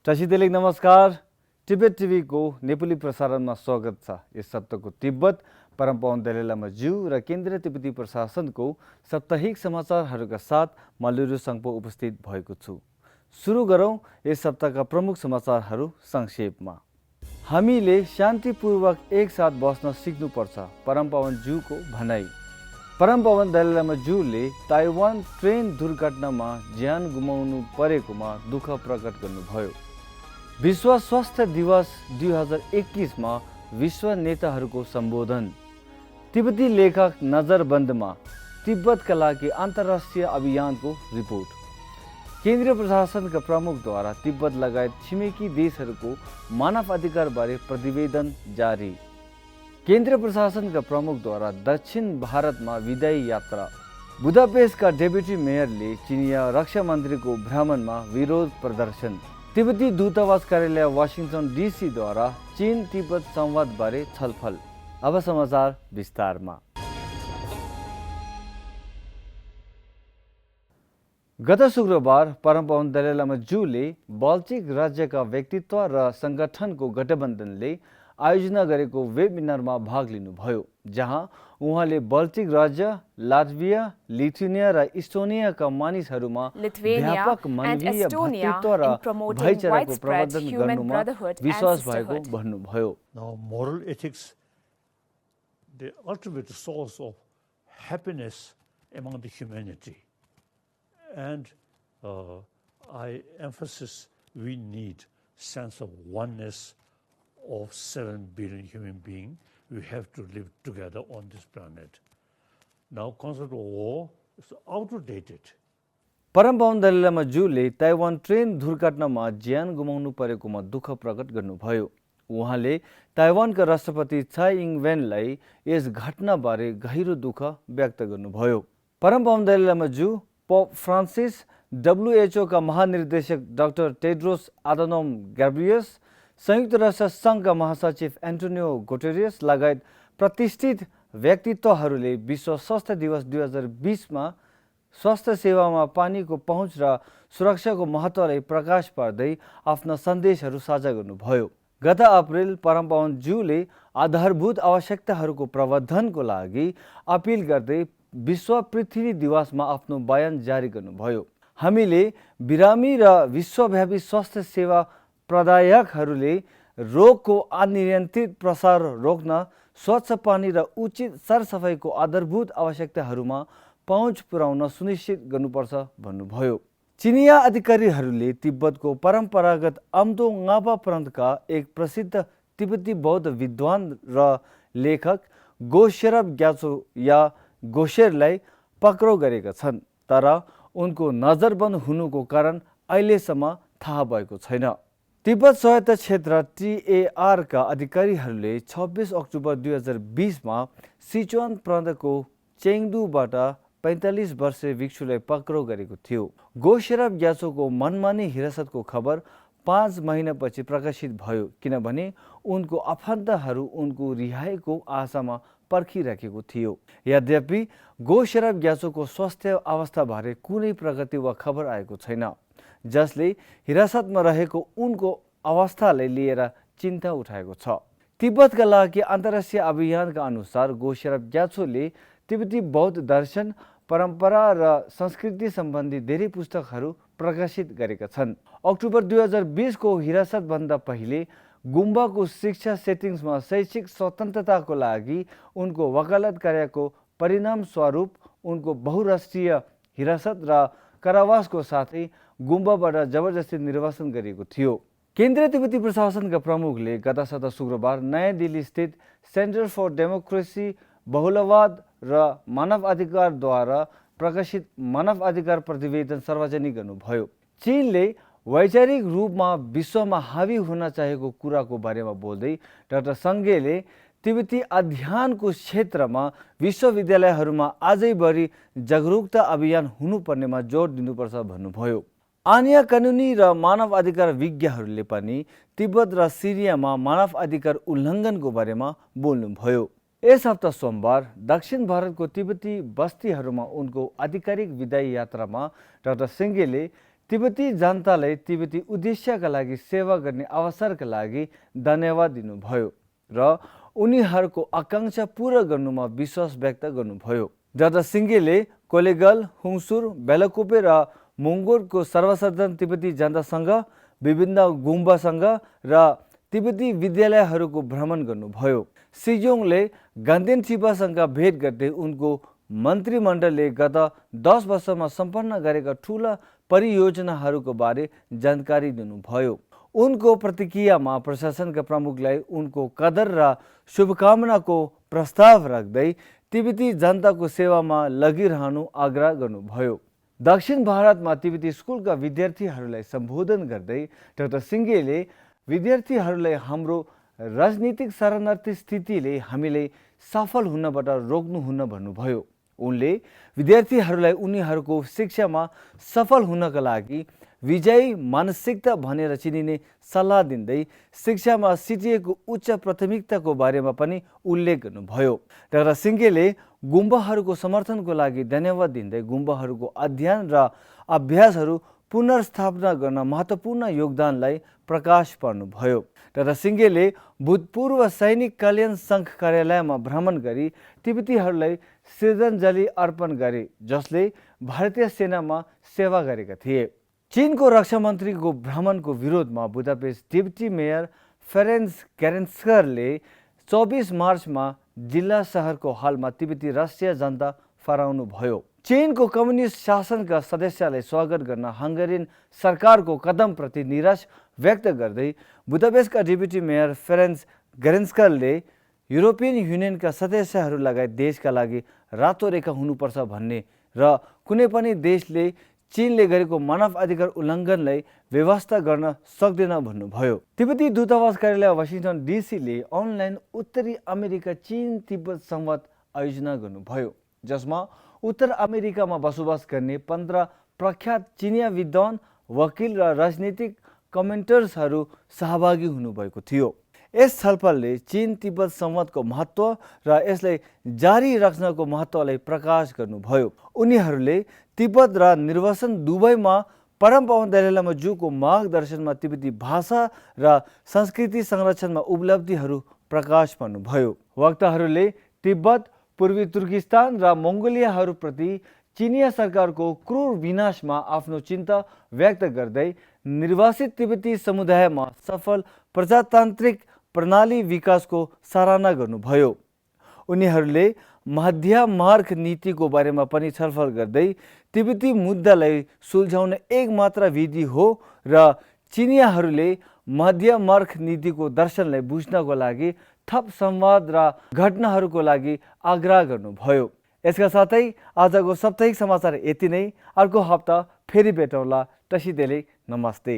चासिदेलेक नमस्कार। तिब्बत टिभी को नेपाली प्रसारणमा स्वागत छ। यस सप्ताहको तिब्बत परम पावन दलाई लामा ज्यू र केन्द्रीय तिब्बती प्रशासनको साप्ताहिक समाचारहरूका साथ म लुरु सङ्पो उपस्थित भएको छु। सुरु गरौँ यस सप्ताहका प्रमुख समाचारहरू संक्षेपमा। हामीले शान्तिपूर्वक एकसाथ बस्न सिक्नुपर्छ, परम पावन ज्यूको भनाई। परम पावन दलाई लामा ज्यूले ताइवान ट्रेन दुर्घटनामा ज्यान गुमाउनु परेकोमा दुःख प्रकट गर्नुभयो। विश्व स्वास्थ्य दिवस 2021 मा विश्व नेताहरूको सम्बोधन। तिब्बती लेखक नजरबन्दमा तिब्बतका लागि अन्तर्राष्ट्रिय अभियानको रिपोर्ट। केन्द्रीय प्रशासनका प्रमुखद्वारा तिब्बत लगायत छिमेकी देशहरूको मानव अधिकारबारे प्रतिवेदन जारी। केन्द्रीय प्रशासनका प्रमुखद्वारा दक्षिण भारतमा विदाई यात्रा। बुदापेस्टका डेप्युटी मेयरले चिनिया रक्षा मन्त्रीको भ्रमणमा विरोध प्रदर्शन। तिब्बती दूतावास कार्यालय वाशिंगटन डीसी द्वारा चीन तिब्बत संवादबारे छलफल। अब समाचार विस्तारमा। गत शुक्रबार परम पावन दलाई लामा ज्यूले बाल्टिक राज्यका व्यक्तित्व र संगठनको गठबन्धनले आयोजना गरेको वेबिनारमा भाग लिनुभयो, जहाँ उहाँले बाल्टिक राज्य, लाटभिया, लिथुनिया र इस्टोनियाका मानिसहरूमा व्यापक मानवीय भ्रातृत्व र भाइचाराको प्रवर्धन गर्नुमा विश्वास भएको भन्नुभयो। Now, moral ethics, the ultimate source of happiness among the humanity. And I emphasize we need sense of oneness of 7 billion human beings. We have to live together on this planet. Now, concept of war is outdated. परम पावन दलाई लामा ज्यूले Taiwan train दुर्घटनामा ज्यान गुमाउनु परेकोमा दुःख प्रकट गर्नुभयो। उहाँले ताइवानका राष्ट्रपति चाइ इङ वेनलाई यस घटनाबारे गहिरो दुःख व्यक्त गर्नुभयो। परम पावन दलाई लामा ज्यू, पोप फ्रान्सिस, WHO का महानिर्देशक डाक्टर टेड्रोस आधानोम गैब्रियस, संयुक्त राष्ट्र सङ्घका महासचिव एन्टोनियो गुटेरेस लगायत प्रतिष्ठित व्यक्तित्वहरूले विश्व स्वास्थ्य दिवस 2020 मा स्वास्थ्य सेवामा पानीको पहुँच र सुरक्षाको महत्त्वलाई प्रकाश पार्दै आफ्ना सन्देशहरू साझा गर्नुभयो। गत अप्रिल परम पावन ज्यूले आधारभूत आवश्यकताहरूको प्रवर्धनको लागि अपिल गर्दै विश्व पृथ्वी दिवसमा आफ्नो बयान जारी गर्नुभयो। हामीले बिरामी र विश्वव्यापी स्वास्थ्य सेवा प्रदायकहरूले रोगको अनियन्त्रित प्रसार रोक्न स्वच्छ पानी र उचित सरसफाइको आधारभूत आवश्यकताहरूमा पहुँच पुर्याउन सुनिश्चित गर्नुपर्छ भन्नुभयो। चिनिया अधिकारीहरूले तिब्बतको परम्परागत अम्दो ङापा प्रान्तका एक प्रसिद्ध तिब्बती बौद्ध विद्वान र लेखक गोशेरब ग्यात्सो या गोशेरलाई पक्राउ गरेका छन्, तर उनको नजरबन्द हुनुको कारण अहिलेसम्म थाहा भएको छैन। तिब्बत स्वायत्त क्षेत्र TAR का अधिकारीहरूले 26 अक्टोबर 2020 मा सिचुआन प्रान्तको चेङडुबाट 45 वर्षीय भिक्षुलाई पक्राउ गरेको थियो। गोशेरब ग्यात्सोको मनमानी हिरासतको खबर 5 महिनापछि प्रकाशित भयो, किनभने उनको आफन्तहरू उनको रिहाईको आशामा पर्खिराखेको थियो। यद्यपि गोशेरब ग्यात्सोको स्वास्थ्य अवस्थाबारे कुनै प्रगति वा खबर आएको छैन, जसले हिरासतमा रहेको उनको अवस्थालाई लिएर चिन्ता उठाएको छ। तिब्बतका लागि अन्तर्राष्ट्रिय अभियानका अनुसार गोशेरब ग्यात्सोले तिब्बती बौद्ध दर्शन, परम्परा र संस्कृति सम्बन्धी धेरै पुस्तकहरू प्रकाशित गरेका छन्। अक्टोबर 2020 को हिरासतभन्दा पहिले गुम्बाको शिक्षा सेटिङ्समा शैक्षिक स्वतन्त्रताको लागि उनको वकालत कार्यको परिणामस्वरूप उनको बहुराष्ट्रिय हिरासत र कारावासको साथै गुम्बाबाट जबरजस्ती निर्वासन गरिएको थियो। केन्द्रीय तिब्बती प्रशासनका प्रमुखले गत साता शुक्रबार नयाँ दिल्ली स्थित सेन्टर फर डेमोक्रेसी, बहुलवाद र मानव अधिकारद्वारा प्रकाशित मानव अधिकार प्रतिवेदन सार्वजनिक गर्नुभयो। चीनले वैचारिक रूपमा विश्वमा हावी हुन चाहेको कुराको बारेमा बोल्दै डाक्टर सङ्घेले तिब्बती अध्ययनको क्षेत्रमा विश्वविद्यालयहरूमा अझै बढी जागरुकता अभियान हुनुपर्नेमा जोड दिनुपर्छ भन्नुभयो। अन्य कानुनी र मानव अधिकार विज्ञहरूले पनि तिब्बत र सिरियामा मानव अधिकार उल्लङ्घनको बारेमा बोल्नुभयो। यस हप्ता सोमबार दक्षिण भारतको तिब्बती बस्तीहरूमा उनको आधिकारिक विदाई यात्रामा डाक्टर सिङ्घेले तिब्बती जनतालाई तिब्बती उद्देश्यका लागि सेवा गर्ने अवसरका लागि धन्यवाद दिनुभयो र उनीहरूको आकांक्षा पूरा गर्नुमा विश्वास व्यक्त गर्नुभयो। डाक्टर सिंघेले कोलेगल, हुङसुर, बेलाकोपे र मोङ्गोरको सर्वसाधारण तिब्बती जनतासँग, विभिन्न गुम्बासँग र तिब्बती विद्यालयहरूको भ्रमण गर्नुभयो। सिजोङले गान्धेन छिपासँग भेट गर्दै उनको मन्त्रीमण्डलले गत 10 वर्षमा सम्पन्न गरेका ठूला परियोजनाहरूको बारे जानकारी दिनुभयो। उनको प्रतिक्रियामा प्रशासनका प्रमुखलाई उनको कदर र शुभकामनाको प्रस्ताव राख्दै तिब्बती जनताको सेवामा लगिरहनु आग्रह गर्नुभयो। दक्षिण भारतमा तिब्बती स्कुलका विद्यार्थीहरूलाई सम्बोधन गर्दै डाक्टर सिंघेले विद्यार्थीहरूलाई हाम्रो राजनीतिक शरणार्थी स्थितिले हामीलाई सफल हुनबाट रोक्नुहुन्न भन्नुभयो। उनले विद्यार्थीहरूलाई उनीहरूको शिक्षामा सफल हुनका लागि विजयी मानसिकता भनेर चिनिने सल्लाह दिँदै शिक्षामा सिटिएको उच्च प्राथमिकताको बारेमा पनि उल्लेख गर्नुभयो। डाक्टर सिंघेले गुम्बाहरूको समर्थनको लागि धन्यवाद दिँदै गुम्बाहरूको अध्ययन र अभ्यासहरू पुनर्स्थापना गर्न महत्त्वपूर्ण योगदानलाई प्रकाश पार्नुभयो। डाक्टर सिंघेले भूतपूर्व सैनिक कल्याण सङ्घ कार्यालयमा भ्रमण गरी तिब्बतीहरूलाई श्रद्धाञ्जली अर्पण गरे जसले भारतीय सेनामा सेवा गरेका थिए। चीनको रक्षा मन्त्रीको भ्रमणको विरोधमा बुदापेस्ट डेप्युटी मेयर फेरेन्स गेरेन्स्करले 24 मार्चमा जिल्ला सहरको हलमा तिब्बती राष्ट्रिय जनता फहराउनु भयो। चीनको कम्युनिस्ट शासनका सदस्यलाई स्वागत गर्न हङ्गेरियन सरकारको कदमप्रति निराश व्यक्त गर्दै बुदापेस्टका डेप्युटी मेयर फेरेन्स गेरेन्स्करले युरोपियन युनियनका सदस्यहरू लगायत देशका लागि रातो रेखा हुनुपर्छ भन्ने र कुनै पनि देशले चीनले गरेको मानव अधिकार उल्लङ्घनलाई व्यवस्था गर्न सक्दैन भन्नुभयो। तिब्बती दूतावास कार्यालय वासिङटन डिसीले अनलाइन उत्तरी अमेरिका चीन तिब्बत संवाद आयोजना गर्नुभयो जसमा उत्तर अमेरिकामा बसोबास गर्ने 15 प्रख्यात चिनिया विद्वान, वकिल र राजनीतिक कमेन्टर्सहरू सहभागी हुनुभएको थियो। यस छलफलले चीन तिब्बत संवादको महत्त्व र यसलाई जारी राख्नको महत्त्वलाई प्रकाश गर्नुभयो। उनीहरूले तिब्बत र निर्वासन दुवैमा परमपावन दलाई लामाज्यूको मार्गदर्शनमा तिब्बती भाषा र संस्कृति संरक्षणमा उपलब्धिहरू प्रकाश पार्नुभयो। वक्ताहरूले तिब्बत, पूर्वी तुर्किस्तान र मङ्गोलियाहरूप्रति चिनिया सरकारको क्रूर विनाशमा आफ्नो चिन्ता व्यक्त गर्दै निर्वासित तिब्बती समुदायमा सफल प्रजातान्त्रिक प्रणाली विकासको सराहना गर्नुभयो। उनीहरूले मध्य मार्ग नीतिको बारेमा पनि छलफल गर्दै तिब्बती मुद्दालाई सुल्झाउने एकमात्र विधि हो र चिनियाहरूले मध्य मार्ग नीतिको दर्शनलाई बुझ्नको लागि थप संवाद र घटनाहरूको लागि आग्रह गर्नुभयो। यसका साथै आजको साप्ताहिक समाचार यति नै। अर्को हप्ता फेरि भेटौँला। तसिदेले नमस्ते।